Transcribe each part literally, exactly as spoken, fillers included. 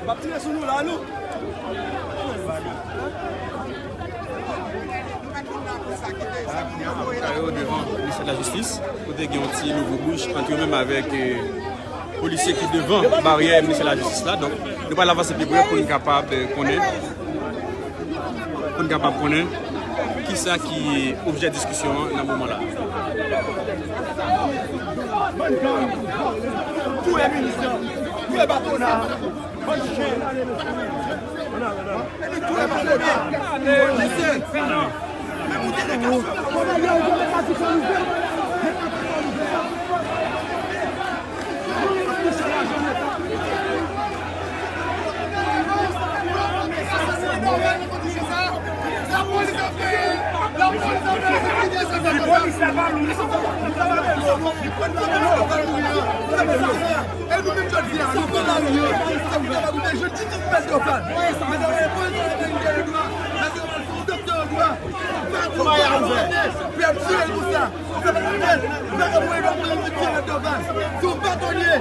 M ap tire sou nou la, nou. Sa yo devan ministè de la jistis, kote gen yon ti louvri bouch ant yo menm avèk, eh, polisye ki devan baryè ministè de la jistis la. Donk, nou pral avanse pi pre pou n kapab, eh, konnen, pou n kapab konnen kisa ki objè diskisyon an nan moman la. Touye minis lan, touye patwona, bann chen. E nou menm jodi a, nou pran lari yo, sa pou ta rive, jodi tout pèp yo fè. Medam e polis la, gen dwa, nasyonal, fè yon doktè dwa. Fè yon doktè dwa, pèp sou konsa. Sa pa fèt. Vagabon yo ap pran yon ti rad de baz. Se yon batonye.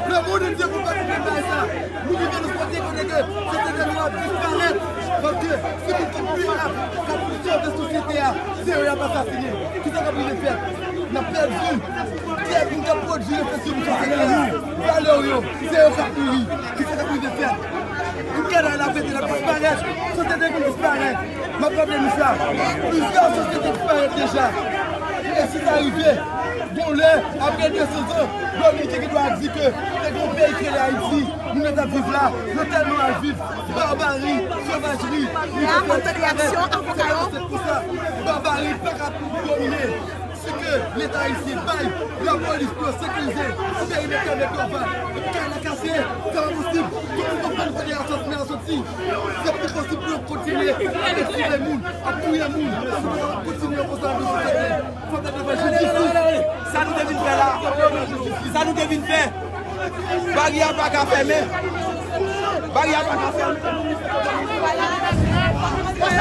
Le monde entier konprann nou fè bagay sa. Nou rive nan kote kote ke se te de nou ap disparèt. Paske si nou konn pi rap, sa pou sove sosyete a, se yo y ap asasinen. Kisa k ap rive fèt? N ap pèdi. Kèk moun k ap pwodui refleksyon pou sosyete a. Valè yo, se yo k ap mouri. Kisa k ap rive fèt? Tout kanal la pete, l ap disparèt. Sosyete konn disparèt. M ap raple nou sa. Plizyè sosyete disparèt deja. E si sa rive, gon lè, apre de sezon, Dominiken gen dwa di ke te gen yon peyi ki rele Ayiti. Moun yo t ap viv la, yo tèlman al viv. Barbari, sovajri, li te fè disparèt. Se konsèpans pou sa. Barbari pa ka domine. Si ke Leta ayisyen bay lapolis pou yo sekirize perimèt Kafou Dorval, kay la kase, sa pa posib. Tout moun konprann kote asasina a soti. Se pi posib pou yo kontinye ap ekspile moun, ap touye moun. Se pa kontinye konsa nan sosyete. Fò Bèt devan jistis. Sa nou te vin fè la? Sa nou te vin fè? Baryè a pa ka fèmen. Baryè a pa ka fèmen.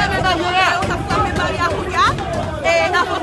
Yo t ap fèmen baryè a kounye a. E nan fon.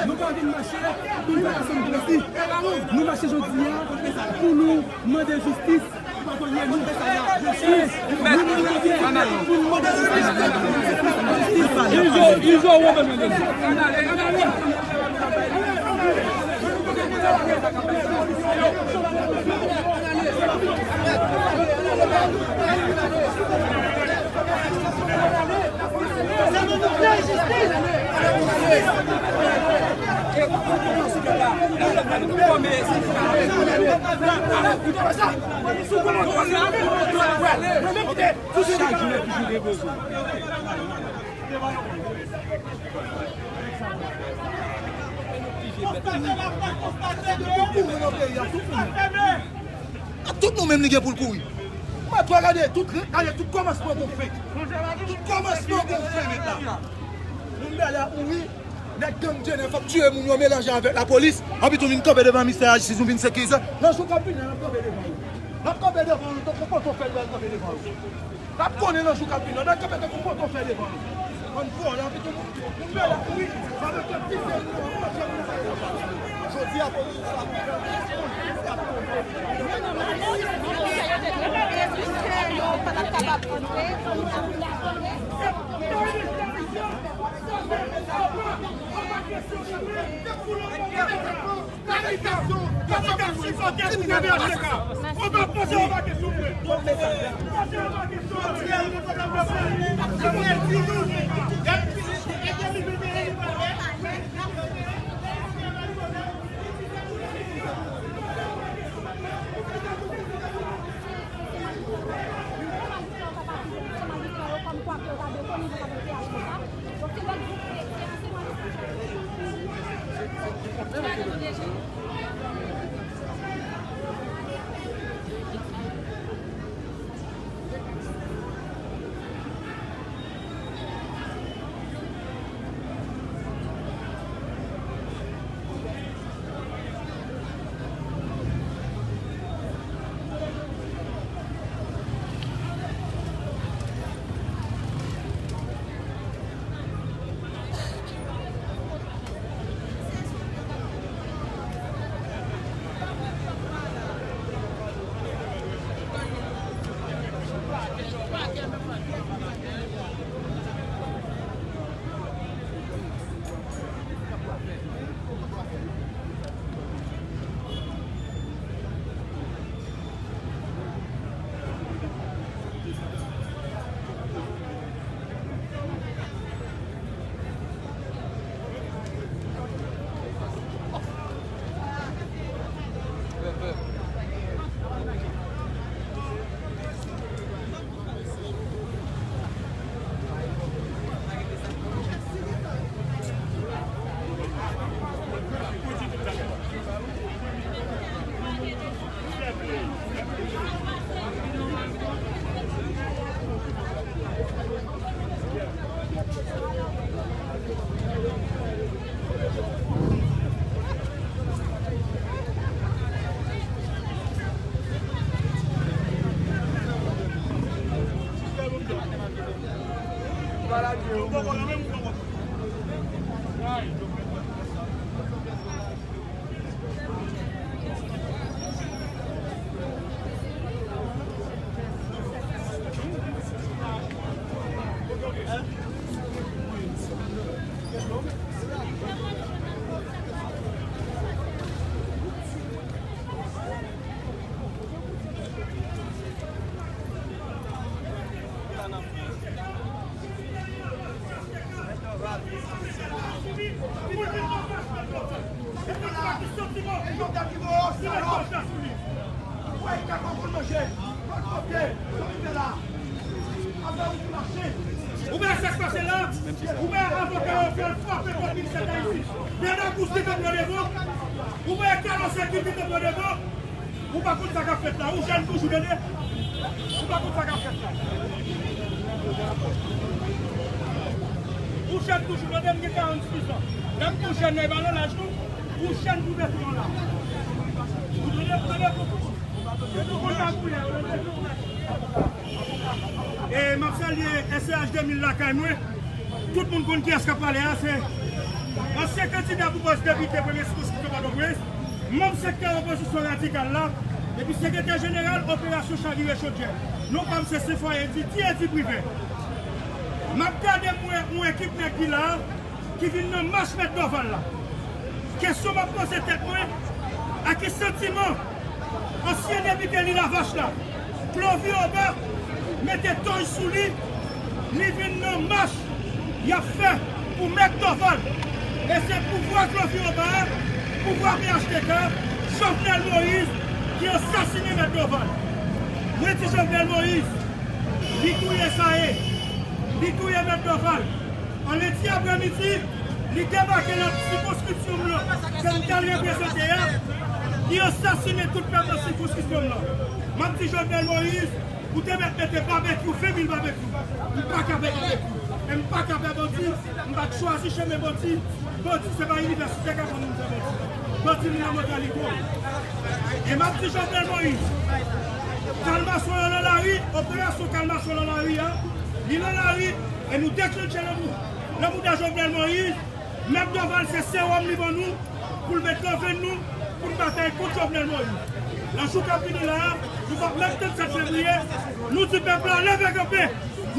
Nou pa vin mache pou n fè pèsonn plezi. Nou mache jodi a pou nou mande jistis. Chak jounen toujou gen bezwen. Tout nou menm li gen pou l kouri. Mwen twa gade tout, gade tout kòmansman gon fen. Tout kòmansman gon fen, mèt la. Moun bèlè ap mouri. Nèg gang Jenèf ap tiye moun yo melanje avèk lapolis. Anpi tou vin kanpe devan ministè lajistis, nou vin sekirize. Nan jou k ap vini an, n ap kanpe devan yo. N ap kanpe devan yo tankou poto fè, n ap kanpe devan yo. N ap konnen nan jou k ap vini an, n ap kanpe tankou poto fè devan yo. Bann vòlè, anpi tou moun, moun bèlè ap mouri. Sa vle di ke ti seri moun yo ap mache pou sa yo. Jodi a, popilasyon an ap fè yon diskou, y ap tonbe. Yo pa t ap kapab antre. Ou wè sa k pase la? Ou wè avoka yo fè l frape kont minis Dayiti? Bènè Gous ki te pran devan? Ou wè Kalòs ki te pran devan? Ou pa konn sa k ap fèt la. Ou jèn toujou, tande. Ou pa konn sa k ap fèt la. Ou jèn toujou, tande, m gen karannsis an. Lè m di w jèn nan, e pa nan laj non. Ou jèn pou mete w la. Ou tande, ou tande, pou, pou, pou, pou, pou, pou, pou, E m ap salye S C H de mil lakay mwen. Tout moun konn kiyès k ap pale a, se ansyen kandida pou pòs depite premye sikonskripsyon Pòtoprens, manm sektè opozisyon radikal la, epi sekretè jeneral operasyon chavire chodyè. Non pa m se Senfwa Edi, Ti Edi Privè. M ap gade m wè yon ekip nèg ki la a, ki vin nan mach Mèt Dòval la. Kesyon m ap poze tèt mwen, a ki santiman ansyen depite Lilavach la, Clovy Oba, mete tòy sou li, li vin nan mach y ap fè pou Mèt Dòval. E se pouvwa Clovy Oba a, pouvwa P H T K, Jovenel Moïse ki ansasinen Mèt Dòval. Mwen di Jovenel Moïse, li touye Sae, li touye Mèt Dòval. An lendi aprèmidi, li debake nan sikonskripsyon m nan, ke m t al reprezante a, li ansasinen tout pèp nan sikonskripsyon m nan. M ap di Jovenel Moïse, ou te mèt mete babekyou, ven mil babekyou. M pa ka pè babekyou. E m pa ka pè bandi. M pa t chwazi chemen bandi. Bandi, se pa inivèsite k aprann moun fè bandi. Bandi, li nan mantalite w. E m ap di Jovenel Moïse, kalmasyon yo nan lari, operasyon kalmasyon nan lari a, li nan lari, e nou deklanche nan mou-, nan mouda Jovenel Moïse. Mèt Dòval se sewòm li ban nou, pou l met nan venn nou, pou n batay kont Jovenel Moïse. Nan jou k ap vini la a, nou p ap menm tann sèt fevriye, nou di pèp la leve kanpe.